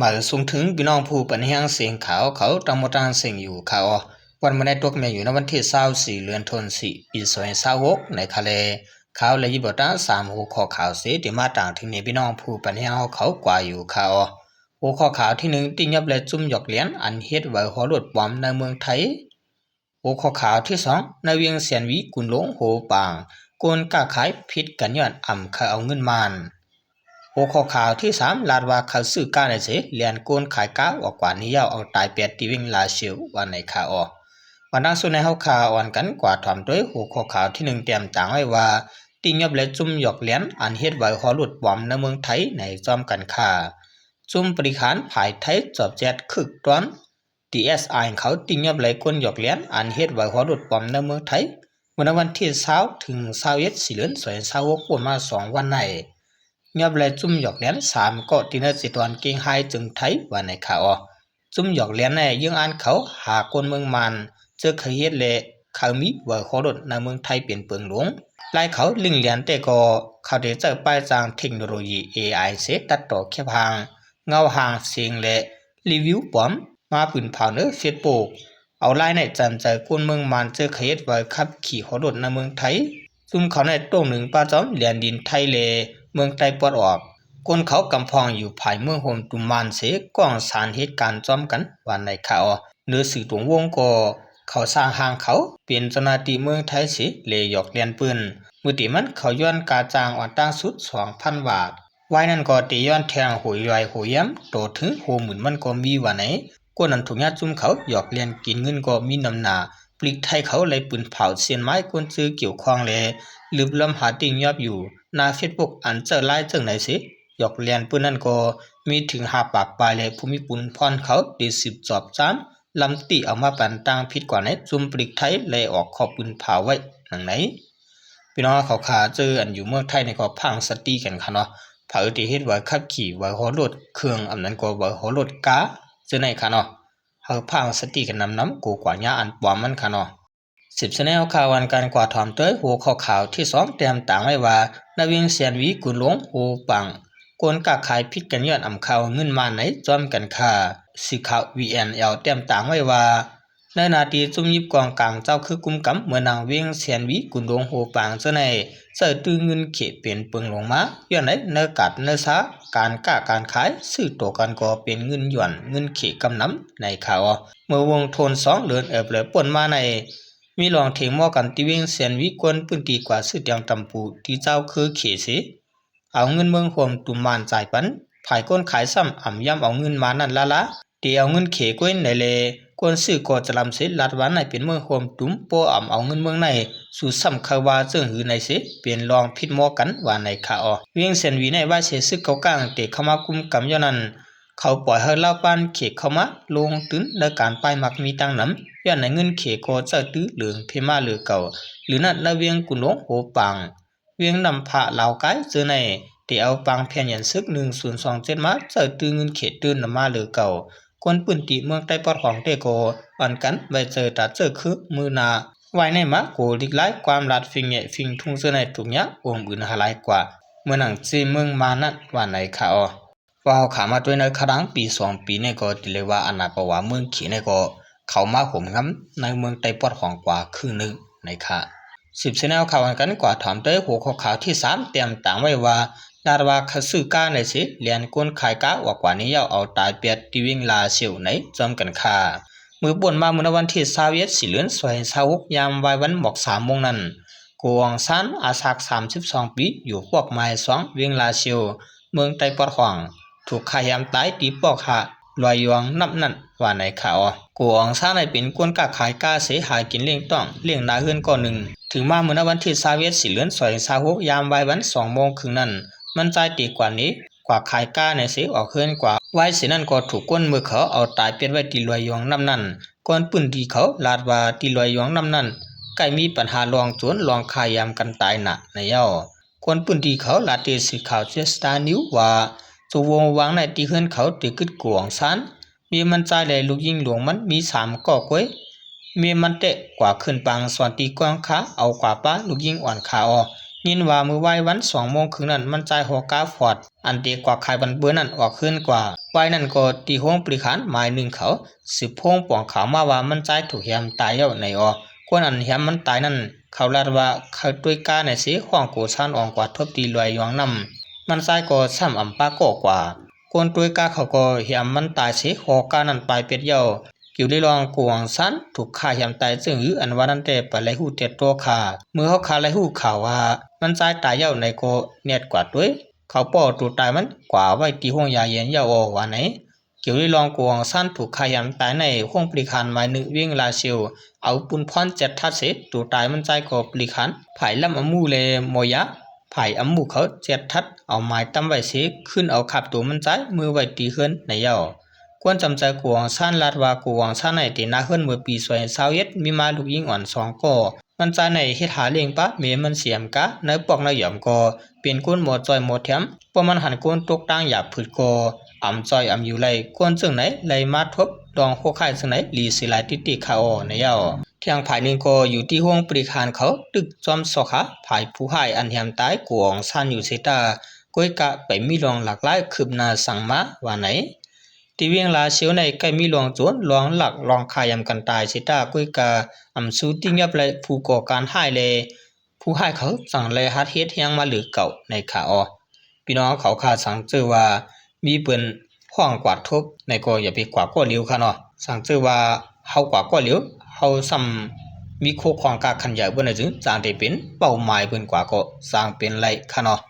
ມາສົ່ງເຖິງພີ່ນ້ອງຜູ້ປັນແຮງເສຍງຂ່າວເຂົາ ທັງໝົດທັງເສັງຢູ່ຄ່າເນາະ. ວັນມື້ໃນຕົກແມ່ນຢູ່ໃນວັນທີຊາວສີ່ ເດືອນທັນວາ ປີສອງພັນຊາວຫົກ ໃນຄ່າແລ. ຂ່າວແລະຍິບເອົາຕາມສາມຫົວຂໍ້ຂ່າວເສ ທີ່ມາຕາງເຖິງໃນພີ່ນ້ອງຜູ້ປັນແຮງເຮົາເຂົາກວ່າຢູ່ຄ່າເນາະ. ຫົວຂໍ້ຂ່າວທີໜຶ່ງ ຕິຍອບແລະຈຸ້ມຫຍອກຫຼຽນ ອັນເຮັດໄວຮອດໂຫຼດປອມໃນເມືອງໄທ. ຫົວຂໍ້ຂ່າວທີສອງ ໃນວຽງແສນຫວີ ກຸນຫຼວງ ໂຮປາງ ຄົນຄ້າຂາຍຜິດກັນຍ້ອນອຳເຂົາເອົາເງິນມານ. ຫົວຂໍ້ຂ່າວທີສາມ ລາດວ່າເຂົາຊື້ກ້າໄດ້ເສ ແລ່ນຄົນຂາຍກ້າອອກກວ່າໜີ້ຍາວ ເອົາຕາຍແປດທີ່ວຽງລາຊຽວ ວ່າໃນຄ່າເນາະ. ບັນດາສຸດໃນເຮົາຄ່າອ່ອນກັນກວ່າຖອມໂດຍຫົວຂໍ້ຂ່າວທີໜຶ່ງ ແຕ້ມຕາງໄວ້ວ່າ ຕິຍອບແລະຈຸ້ມຫຍອກຫຼຽນ ອັນເຮັດໄວຮອດໂຫຼດປອມໃນເມືອງໄທໃນ ຈອມກັນຄ່າ. ຊຸມບໍລິຫານຝ່າຍໄທຈອບແຈດຄຶກຕອນ ດີເອສໄອ ເຂົາຕິຍອບໄລ່ຄົນຫຍອກຫຼຽນ ອັນເຮັດໄວຮອດໂຫຼດປອມໃນເມືອງໄທ ເມື່ອໃນວັນທີຊາວ ເຖິງຊາວເອັດ ສີ່ ເດືອນ ສອງພັນຊາວຫົກ ຜ່ານມາສອງວັນໃນ ຍອບໄລ່ຈຸ້ມຫຍອກຫຼຽນສາມເກາະ ທີ່ໃນເຂດຕາເວັນອອກກຽງໃຕ້ ເຈີ່ງໄທ ວ່າໃນຄ່າເນາະ. ຈຸ້ມຫຍອກຫຼຽນໃນເຍືອງອ່ານເຂົາຫາຄົນເມືອງມານ ເຈີເຄີຍເຮັດ ແລະ ເຄີຍມີໄວຮອດໂຫຼດໃນເມືອງໄທເປັນເປິງຫຼົງ. ລາຍເຂົາຫຼິ້ງຫຼຽນແຕ່ກໍ ເຂົາໄດ້ໃຊ້ປ້າຍຈາງເທັກໂນໂລຢີ ເອໄອ ເສ ຕັດຕໍ່ແຄປຮ່າງ ເງົາຮ່າງ ສຽງ ແລະ ຣີວິວປອມ ມາປືນເຜົາໃນເຟສບຸກ ເອົາລາຍໃນຈັນໃຈຄົນເມືອງມານ ເຈີເຄີຍເຮັດ ໃຫ້ຂັບຂີ່ຮອດໂລດໃນເມືອງໄທ. ຊຸມເຂົາໃນຕົກໜຶ່ງປະຈອມແດນດິນໄທ ແລະ ເມືອງໃຕ້ປອດອອກ. ຄົນເຂົາກຳພອງຢູ່ພາຍເມືອງໂຮມຕຸມມານເສ ກ້ອງສານເຫດການຈອມກັນ ວ່າໃນຂ່າວ. ເໜືອຊື່ຕົງວົງກໍ ເຂົາສ້າງຮ່າງເຂົາເປັນເຈົ້າໜ້າທີ່ເມືອງໄທເສ ແລະ ຫຍອກຫຼຽນເພິ່ນ. ມື້ຕີມັນເຂົາຍ້ອນກາຈ້າງອ່ອນຕ່າງສຸດສອງພັນບາດ. ວາຍນັ້ນກໍຕີຍ້ອນແທງໂຫຍຢອຍໂຫແຢມ ໂຕເຖິງຫົກໝື່ນມັນກໍມີວ່າໃນ. ຄົນອັນຖືກຍາຈຸມເຂົາຫຍອກຫຼຽນກິນເງິນກໍມີນຳໜ້າ ປະລິກໄທເຂົາໄລ່ປືນເຜົາເຊັ່ນໝາຍຄົນເຈີກ່ຽວຂ້ອງ ແລະ ລຶບລຳຫາຕິງຍອບຢູ່ໜ້າເຟສບຸກອັນເຈົ້າລາຍເຊິ່ງໃນເສ ຫຍອກຫຼຽນເພິ່ນນັ້ນກໍມີເຖິງຫ້າປາກປາຍ ແລະ ຜູ້ມີປຸນພອນເຂົາໄດ້ສືບສອບຊານ ລຳຕີເອົາມາປັນຕ່າງຜິດກວ່າໃນ ຈຸມປະລິກໄທໄລ່ອອກຂໍ້ປືນເຜົາໄວ້ດັ່ງໃດ. ພີ່ນ້ອງເຮົາຂ້າເຈົ້າອັນຢູ່ເມືອງໄທນີ້ກໍພັງສະຕິກັນຄ່າເນາະ. ໃຜທີ່ເຮັດໃບຂັບຂີ່ ໃບຮອດໂລດເຄື່ອງ ອັນນັ້ນກໍໃບຮອດໂລດກາ ເຈົ້າໃນຄ່າເນາະ. ເຮົາພັງສະຕິກັນນຳໆ ໂກກວ່າຍາອັນປອມມັນຄ່າເນາະ. ສິບຊະແນວຂ່າວອັນການກວາດຖອມໂດຍຫົວຂໍ້ຂ່າວທີສອງ ແຕ້ມຕາງໄວ້ວ່າ ນາວິງແສນຫວີ ກຸນຫຼວງ ໂຮປັງ ຄົນຄ້າຂາຍຜິດກັນຍ້ອນອຳເຂົາເງິນມາໃນ ຈອມກັນຄ່າ. ສື່ຂ່າວ ວີເອັນແອລ ແຕ້ມຕາງໄວ້ວ່າ ໃນໜ້າທີ່ຊຸມຍິບກອງກາງເຈົ້າຄືກຸມກຳ ເມືອງນາງວຽງແສນຫວີ ກຸນຫຼວງ ໂຮປາງ ເຈົ້າໃນໃຊ້ຕື້ເງິນເຂເປັນເປິງຫຼົງມາ ຍ້ອນໃນ ໃນກາດໃນຊາ ການຄ້າການຂາຍ ຊື້ຕໍ່ກັນກໍເປັນເງິນຢວນ ເງິນເຂກຳນຳໃນຂ່າວ. ເມື່ອວັນທີສອງ ເດືອນເອເປຣ ປົນມາໃນ ມີລອງຖຽງມໍກັນທີ່ວຽງແສນຫວີ ຄົນພື້ນທີ່ກວ່າຊື້ຕຽງຕຳປູທີ່ເຈົ້າຄືເຂເສ ເອົາເງິນເມືອງຮ່ວມຕຸມມານຈ່າຍປັນ ຝ່າຍຄົນຂາຍຊ້ຳອຳຢ້ຳເອົາເງິນມານັ້ນລ້າໆ ເດເອົາເງິນເຂກວ່າໃນແລ ຄົນຊື້ກໍຈະລຳເສ ລັດວ່າໃນເປັນເມືອງຮ່ວມຕຸມ ບໍ່ອຳເອົາເງິນເມືອງໃນ ສູ່ຊ້ຳເຂົາວ່າເຊິ່ງຫືໃນເສ ເປັນລອງຜິດມໍກັນວ່າໃນຄ່າເນາະ. ວຽງແສນຫວີໃນວ່າເສ ຊຶກເກົາກາງເຕະເຂົ້າມາກຸມກຳຍ້ອນນັ້ນ ເຂົາປ່ອຍໃຫ້ລາວປານເຂເຂົ້າມາລົງທຶນໃນການປ້າຍມັກມີຕັ້ງນຳ ຍ້ອນໃນເງິນເຂກໍໃຊ້ຕື້ເຫຼືອງເພມາເຫຼືອເກົ່າ ຫຼືນັ້ນໃນວຽງກຸນຫຼວງ ໂຮປາງ ວຽງນ້ຳພະ ລາວກາຍ ເຈີໃນ ໄດ້ເອົາປາງແຜນຍານຊຶກ ໜຶ່ງສູນສອງເຈັດ ມາໃຊ້ຕື້ເງິນເຂຕື່ມນຳມາເຫຼືອເກົ່າ. ຄົນພື້ນທີ່ເມືອງໃຕ້ປອດຂອງແຕ່ກໍອັນກັນໄວ້ໃຈຕາເຈີຄືມື້ໜ້າ ໄວ້ໃນມາໂກລິກລາຍຄວາມລາດ ຟິງແຍະຟິງທຸງເຈີໃນທຸກຍາກ ອົມອື່ນຫາຫຼາຍກວ່າ ເມືອງນາງເຈ ເມືອງມານນັ້ນວ່າໃນຄ່າເນາະ. ວ່າເຮົາຂ້າມາດ້ວຍໃນຄະດັງປີສອງປີນີ້ກໍຕິເລີຍວ່າ ອານາປະວາເມືອງເຂໃນກໍເຂົ້າມາໂຫມງຳໃນເມືອງໃຕ້ປອດຂອງກວ່າຄຶ່ງໜຶ່ງໃນຄ່າ. ສິບຊະແນວຂ່າວອັນກັນກວ່າຖອມໂດຍຫົວຂໍ້ຂ່າວທີສາມ ແຕ້ມຕາງໄວ້ວ່າ ລາດວ່າເຂົາຊື້ກາໃນເສ ແລ່ນຄົນຂາຍກາອອກກວ່ານີ້ ແລ້ວເອົາຕາຍແປດທີ່ວຽງລາຊຽວໃນ ຈອມກັນຄ່າ. ມື້ປົນມາ ມື້ໃນວັນທີຊາວເອັດ ສີ່ ເດືອນ ສອງພັນຊາວຫົກ ຍາມວາຍວັນໝອກສາມໂມງນັ້ນ ໂກອອງຊານ ອາຍຸສາມສິບສອງປີ ຢູ່ປອກໝາຍສອງ ວຽງລາຊຽວ ເມືອງໃຕ້ປອດຂອງ ຖືກຂ້າແຮມຕາຍທີ່ປອກຫ້າ ລວຍຢອງນ້ຳນັ້ນວ່າໃນຂ່າວ. ໂກອອງຊານໃນເປັນຄົນຄ້າຂາຍກາເສ ຫາກິນລ້ຽງຕ້ອງລ້ຽງໜ້າເຮືອນກໍໜຶ່ງ. ເຖິງມາມື້ໃນວັນທີຊາວເອັດ ສີ່ ເດືອນ ສອງພັນຊາວຫົກ ຍາມວາຍວັນສອງໂມງຄຶ່ງນັ້ນ ມັນຈ່າຍຕີກວ່ານີ້ ກວ່າຂາຍກາໃນເສ ອອກເຮືອນກວ່າ ວາຍເສນັ້ນກໍຖືກຄົນເມືອງເຂົາເອົາຕາຍແປດໄວ້ທີ່ລວຍຢອງນ້ຳນັ້ນ. ຄົນພື້ນທີ່ເຂົາລາດວ່າທີ່ລວຍຢອງນ້ຳນັ້ນ ໃກ້ມີບັນຫາລອງໂຈນລອງຂ້າຢາມກັນຕາຍໜັກໃນເຍົາ. ຄົນພື້ນທີ່ເຂົາລາດຕໍ່ສື່ຂ່າວເຊສຕານິວວ່າ ໂຈວງວາງໃນທີ່ເຮືອນເຂົາໄດ້ກຶດກວາງຊານ ເມຍມັນຊາຍ ແລະ ລູກຍິງຫຼວງມັນມີສາມກໍກວຍ ເມຍມັນແຕະກວ່າຂຶ້ນປາງສອນຕີກວາງຄາ ເອົາກວ່າປ້າລູກຍິງອ່ອນຄາອອກ ຍິນວ່າມື້ວາຍວັນສອງໂມງເຄິ່ງນັ້ນ ມັນຊາຍຫໍກາຟອດ ອັນເຕະກວາດຂາຍບັນເບີນັ້ນອອກເຮືອນກວ່າ. ວາຍນັ້ນກໍທີ່ໂຮງບໍລິຫານໝາຍໜຶ່ງເຂົາສືບໂພງປ່ອງຂ່າວມາວ່າ ມັນຊາຍຖືກແຫມຕາຍແລ້ວໃນອໍ. ຄົນອັນແຫມມັນຕາຍນັ້ນ ເຂົາລາດວ່າເຂົາຕົວຍກາໃນເສ ຮ້ອງໂກສານອອງກວາດທົບທີ່ລອຍຢອງນ້ຳ. ມັນຊາຍກໍຊ້ຳອຳປາກໍກວ່າ. ຄົນຕົວຍກາເຂົາກໍແຫມມັນຕາຍເສ ຫໍການັ້ນປາຍເປັດເຍົາ. ກ່ຽວໃນເລື່ອງກວາງຊານຖືກຂ້າແຫມຕາຍເຊິ່ງຫຼືອັນວ່ານັ້ນແຕ່ ປະໄລຮູ້ແຕ່ຕົວຂ້າ. ເມື່ອເຮົາຂ້າໄລຮູ້ຂ່າວວ່າມັນຊາຍຕາຍແລ້ວໃນກໍແນດກວາດໂຕຍ ເຂົາປ້ອໂຕຕາຍມັນກວາໄວ້ທີ່ໂຮງຢາເຢັນເຍົາອອກວ່າໃນ. ກ່ຽວໃນເລື່ອງກວາງຊານຖືກຂ້າແຫມຕາຍໃນ ໂຮງບໍລິຫານໝາຍໜຶ່ງວຽງລາຊຽວ ເອົາປຸນພອນແຈັດທັດເສ ໂຕຕາຍມັນຊາຍກໍບໍລິຫານ ຝ່າຍລຳອຳໝູ່ ແລະໝໍຢາ ຝ່າຍອຳໝູ່ເຂົາແຈັດທັດ ເອົາໝາຍຕຳໄວ້ເສ ຄືນເອົາຄາບໂຕມັນຊາຍເມືອໄວ້ທີ່ເຮືອນໃນເຍົາ. ຄວນຈຳໃຈກວາງຊານລາດວ່າ ກວາງຊານໃນເຕນາເຮືອນເມື່ອປີສອງພັນຊາວເອັດ ມີມາລູກຍິງອ່ອນສອງກໍ. ມັນຊາຍໃນເຮັດຫາລ້ຽງປາ ແມ່ມັນເສຍມກາ ໃນປອກໃນຫຍອມກໍເປັນຄົນໝໍຈ່ອຍໝໍແຖມ ພວກມັນຫັນຄົນຕົກຕ່າງຢາກຜືດກໍອຳຈ່ອຍອຳຢູ່ໄລ່. ຄົນເຊິ່ງໃນໄລ່ມາທົບດອງໂຄກຄ້າຍເຊິ່ງໃນ ຫຼີເສຍຫຼາຍຕິຕິຂາອອໃນເຍົາ. ທຽງຝ່າຍໜຶ່ງກໍຢູ່ທີ່ໂຮງບໍລິຫານເຂົາຕຶກຈອມຊອກຫາຝ່າຍຜູ້ຮ້າຍອັນແຫມຕາຍກວາງຊານຢູ່ເສຕາ ກ້ອຍກະໄປມີເລື່ອງຫຼາກຫຼາຍຄືບໜ້າສັງມາວ່າໃນ. ທີ່ວຽງລາຊຽວໃນໃກ້ມີເລື່ອງໂຈນ ເລື່ອງລັກ ເລື່ອງຂ້າແຫມກັນຕາຍເສຕາ ກ້ອຍກະອຳຊູຕິງຍັບໄລຜູ້ກໍ່ການຮ້າຍ ແລະ ຜູ້ຮ້າຍເຂົາຈັ່ງໄລຫັດເຮັດແຮງມາຫຼືເກົ່າໃນຂາອອ. ພີ່ນ້ອງເຂົາຂ້າສັງເຈີວ່າມີເພິ່ນຮ້ອງກວາດທົບໃນກໍຢ່າໄປກວາດກໍຫຼຽວຂະເນາະ. ສັງເຈີວ່າເຮົາກວາດກໍຫຼຽວ ເຮົາຊ້ຳມີໂຄກຂອງກາກຂັນໃຫຍ່ເພິ່ນໃນຈຶ່ງຈາງໄດ້ເປັນເປົ້າໝາຍເພິ່ນກວ່າກໍສ້າງເປັນໄລຂະເນາະ.